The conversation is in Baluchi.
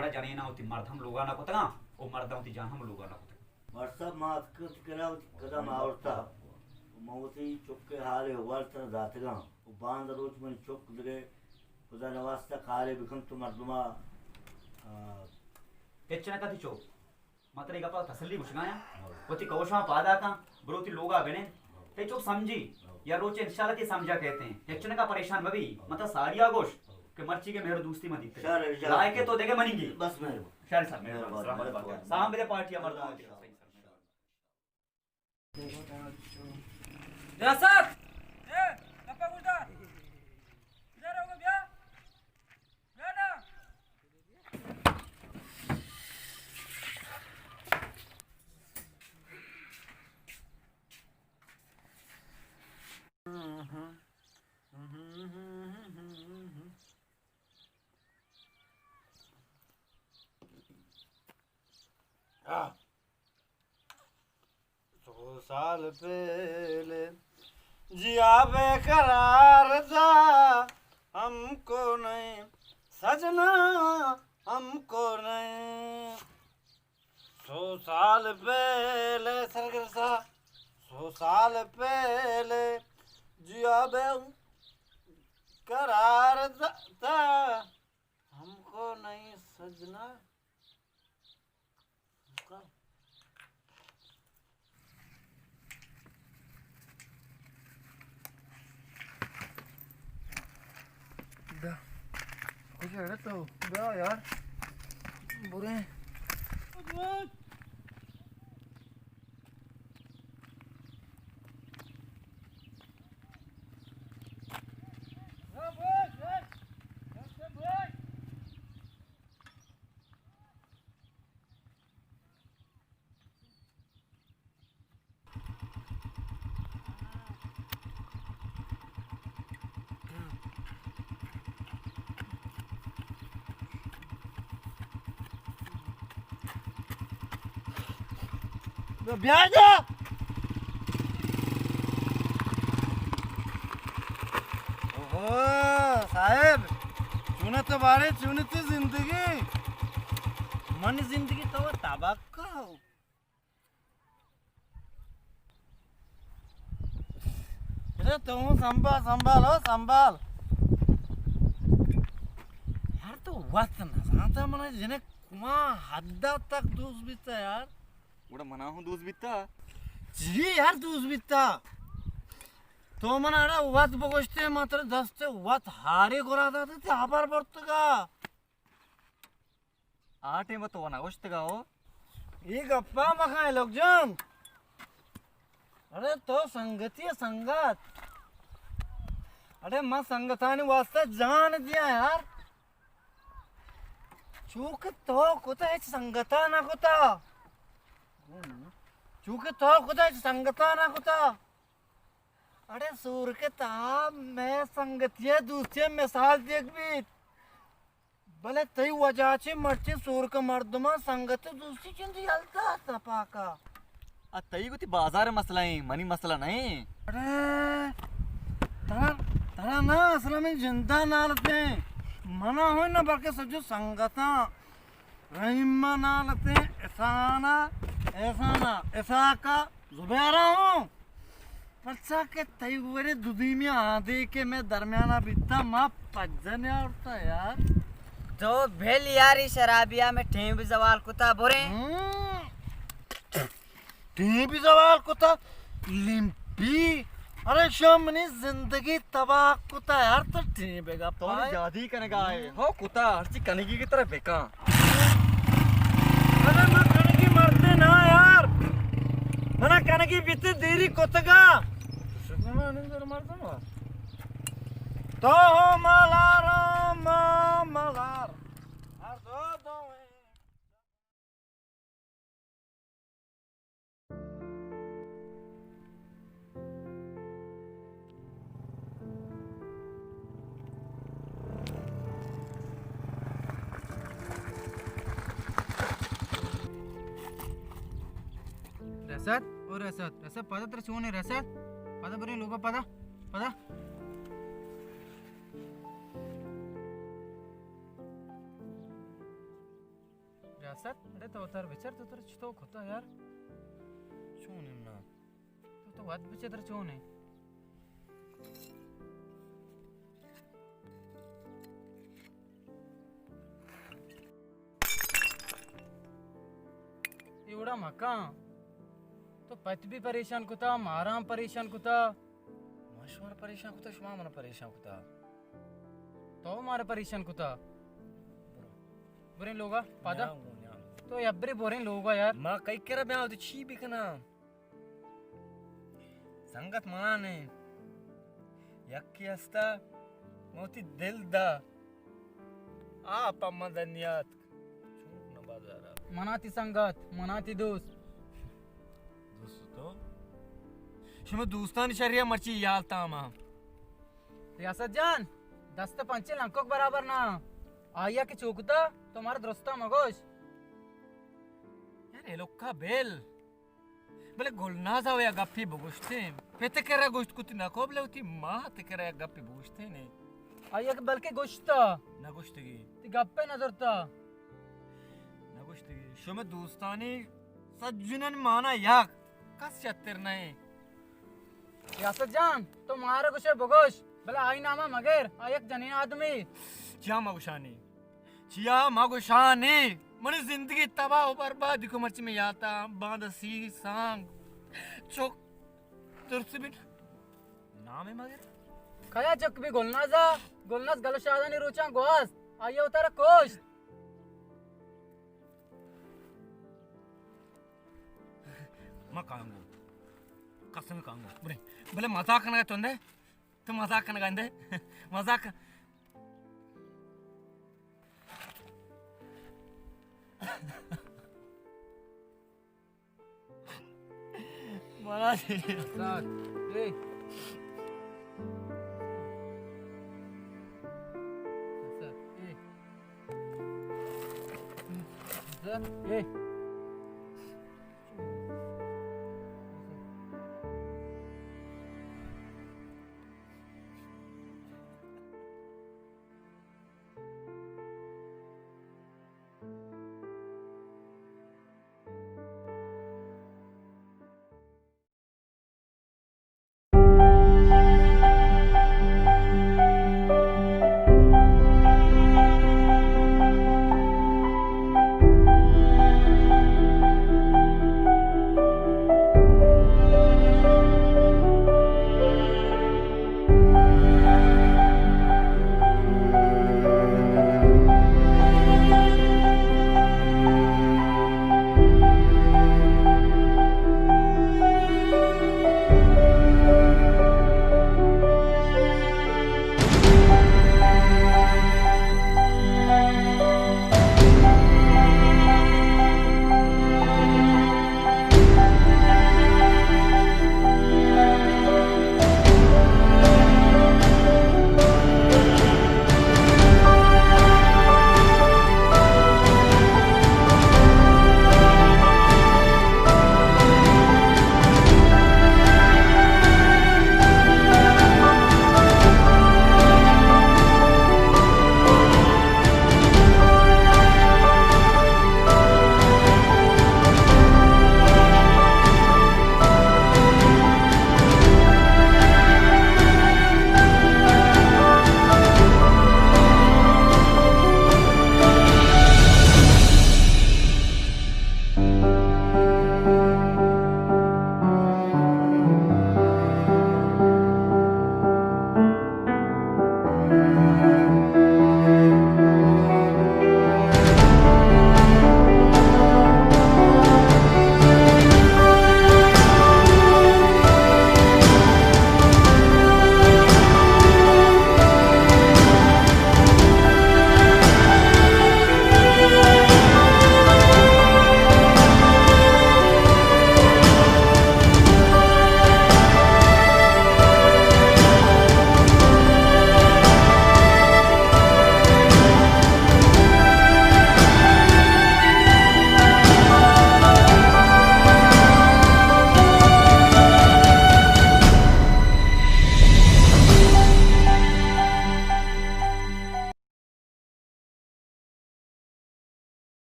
گڑا جنیناں وتی مرد ہم لوگا نہ کتگاں و مرداں وتی جن ہم لوگا نہ کتگ۔ مرد صاحب، ما اتکت کرا وتی قدم آورتا و من وتی چک ء حال احوال ترا داتگاں و باندا روچ منی چک دگہ خدا نواستہ کارے بکنت و مردما، آ، ہچ نہ کتی چو۔ ما ترا اے گپا تسلی گوشگایاں۔ وتی کوشاں پادا کن، برو وتی لوگا بنند۔ تئی چک سمجھی، یا روچے انشاءاللہ تئی سمجھا کیت۔ ہچ نہ کا، پریشان مبی۔ من ترا ساریا گوش کہ مرچی کہ مہر و دوستی ما دیتے۔ لائق تو دگہ منی گی۔ بس مہربان۔ شر سر، مہربان۔ مہربان۔ سلامت بات۔ سلام بدے پارٹی مردم۔ ریاست! اے، گپا گوش دار۔ ادھر آؤ، بیا۔ بیا نا۔ آہ۔ سو سال پہلے جیا بے قرار تھا، ہم کو نہیں سجنا، ہم کو نہیں۔ سو سال پہلے سرگر سا، سو سال پہلے جیا بے قرار تھا، ہم کو نہیں سجنا۔ دا۔ کجا ہے تو؟ دا یار۔ برے۔ بیا جا۔ اوہو، صاحب، چونت بارے، چونت زندگی؟ من زندگی تو تباہ کاؤ۔ ارے تو سنبھال، سنبھال، ہو سنبھال۔ یار تو وقت نہ زانتا، من جنک کما حد تک دوست بیتا یار۔ گڑا منا ہوں دوست بیتا۔ جی یار دوست بیتا۔ تو من اڑا وت بگوشتے، من ترا دست وت ہارے گرا داتے، تے ہبر برتگا۔ آ ٹیم تو نہ گوشتگا ہو۔ اے گپا مکن لوگ جان۔ ارے تو سنگتی ہے سنگت۔ ارے من سنگتانی واسطہ جان دیا یار۔ چونکہ تو کتا ہچ سنگتا نہ کتا۔ چونکہ تو کتا ہچ سنگتا نہ کتا۔ اڑے سورک ء تہا مئے سنگتی ء دوستی ء مثال دیگ بیت، بلے تئی وجہ چہ مرچی سورک مردماں سنگت ء دوستی چنت یلہ دات پاکا۔ ا تئی گوں تئی بازار ء مسئلہ ایں، منی مسئلہ نہ ایں۔ اڑے ترا، ترا نہ اصل ء من جندا نالتیں، منا ہوئی نہ بلکہ سجو سنگتاں۔ رحیما نالتیں، احسانا، احسانا، اسحاقا، زبیرا ہوں۔ پرچا کہ تئی گورے دو دیمی آدے کہ میں درمیانا بیتا، ما پجا نیارتا یار۔ تو بھل یاری شرابیا میں ٹیم بھی زوال کتا برے۔ ہوں۔ ٹیم بھی زوال کتا، لمپی۔ ارے شو منی زندگی تباہ کتا یار، تو ٹیم بگا تو پائے۔ جادی کنگا ہے، ہو کتا، ہرچی کنگی کی طرح بکا۔ ارے من کنگی مردے نا یار، منا کنگی بیتے دیری کتگا۔ تو ہو مالار، ما مالار۔ ہر دو دو ہیں۔ رسد، او رسد، رسد، پدا تر چونے رسد، پدا بریں لوگا پدا، پدا۔ ریاست، اڑے تو تر بچار، تو تر چتو کتا یار؟ چون اِنت نا؟ تو، تو وت بچار تر چون اِنت؟ اے وڑا مکن۔ تو پت بھی پریشان کتا، مارا ہم پریشان کتا۔ ما شما پریشان کتا، شما منا پریشان کتا۔ تو مارا پریشان کتا۔ برو۔ بریں لوگا، پادا۔ نیاں گوں، نیاں گوں۔ تو یبرے بریں لوگا یار۔ ما کئی کرا بیاں، تو چی بکناں؟ سنگت منا نے۔ یکے ہستا، ما وتی دل دا۔ آ پہ من دنیات۔ چون نہ بازار آ۔ منا تی سنگت، منا تی دوست۔ دوست تو؟ شما دوستانی شریا مرچی یال تاما۔ ریاست جان، دست پنچے لنکوک برابر نہ۔ آیا کہ چوکتا، تو مارا درستا مگوش۔ یار، اے لوکا بیل۔ بلے گلناز ءَ یک گپے بگوشتیں۔ پت ءِ کرا گوشت کت نہ کو، بلے وتی مات ءِ کرا یک گپے بگوشتیں نے۔ آئی ءَ کہ بلکہ گوشتا۔ نہ گوشتگی۔ تی گپ ءَ نہ زرتا۔ نہ گوشتگی۔ شمے دوستانی سجنانی مانا یک، کس شتر نہ ایں۔ ریاست جان، تو مارا گوشے بگوش، بلے آئی نام ءَ مگر، آ یک جنین آدمی۔ چیا مگوشانی؟ چیا مگوشانی؟ منی زندگی تباہ و برباد کو، مرچی میں یاتا باند سی سانگ چک درس بین نام مگر۔ کیا چک بھی؟ گلنازا، گلناز گل شادانی روچاں گواست، آئی ءَ وتارا کوشت۔ ما کانگو، قسم کانگو۔ بلے، بلے مزاق کنگا تندے۔ تو مزاق کنگا اندے؟ مزاق۔ منا سر، اے۔ سر، اے۔ سر، اے۔